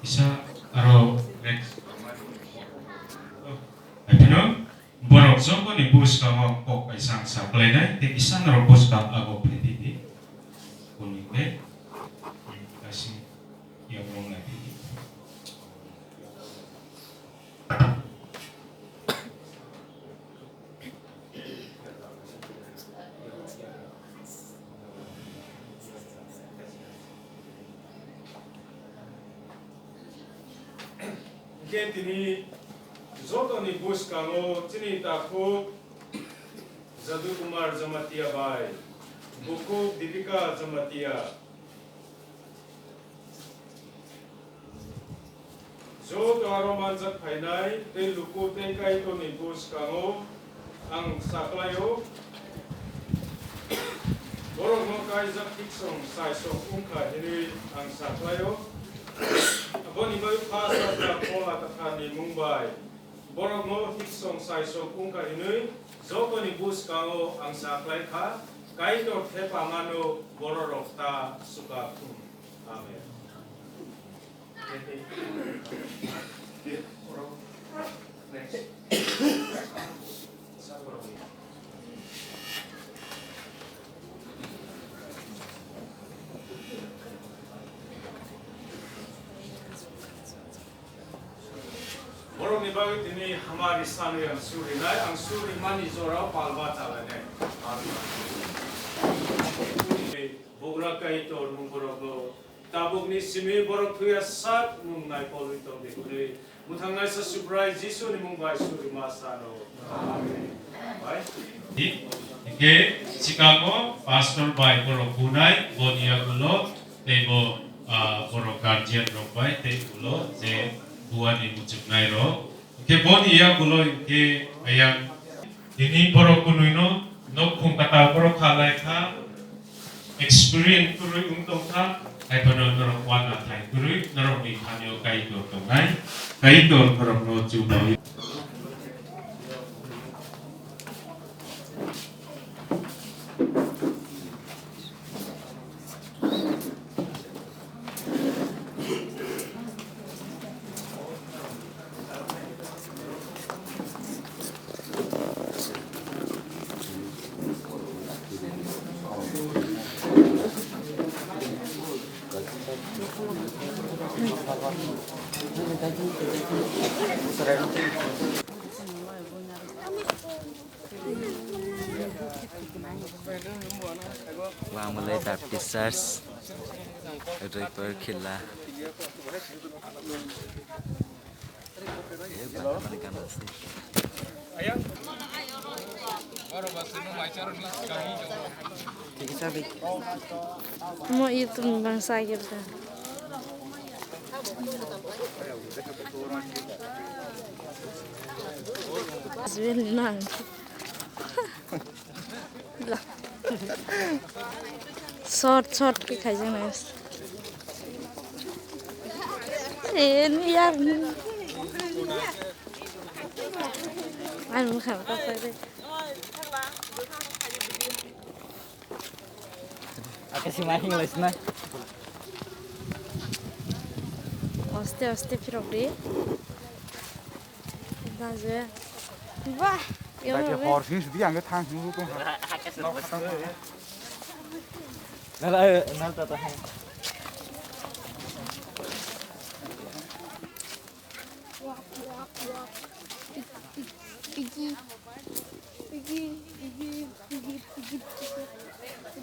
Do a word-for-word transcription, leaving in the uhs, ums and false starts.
Kisa aro next. Haphino borok jotoni bwskango kok kaisa ang sa khlainai, tei kisa norok bwskang ago phaidi di. Kuni khe kaisa yakrong nai phaidi. Hwnkhe tini jotoni bwskango chini takhuk Jadu Kumar Jamatia bai, bukhuk Dipika Jamatia, joto aro manjak phainai tei luku tei Kaitorni bwskango ang sakhlaio. Borokno kaijak thiksong saisong wngkha hinwi ang sakhlaio. Aboni bagwi Pastor Paul Katharni mung bai borokno thiksong saisong wngkha hinwi jotoni bwskango ang sakhlai kha. Kaitor thepamano bororok ta swkak thung. Amen. Borokni bagwi tini hamari sanwi ang surinai, ang surimani jorao palba chalainai. Bugra Kaitor mung borokno tabukni simi borok thuya sak mung naikolwi tongdi hwnwi mwthangnaisa Subrai Jisuni mung bai surima sano. Amen. Bai. Hingke sikamo pastor bai borok bunai boni yagulo tei bo, ah, borok guardian rok bai tei ulo je buani muchuknai rok. Hingke boni yagulo hingke ayang Tini borok kunui no nok khum kata borok kha lai kha, experience kwrwi wng tong kha, hai phano norok uanathai kwrwi norok ni thani o Kaitor tongnai, Kaitor borok no chubai. Wangmale Baptist Church, Roiper Khela. Mo YouTube ni bangsa agir ta. Husband nang. Short, short ke khai jang nai. Eh, ni yar ni. Ai, mo kham ka sai de. Ake si mai hing lai sna. Aste, aste phirok di. Baje. Bah, yo. Baje hor sing sidi ang thang hnu tong ha. Nala, nala ta ta. Piggy. Piggy, piggy, piggy, piggy, piggy.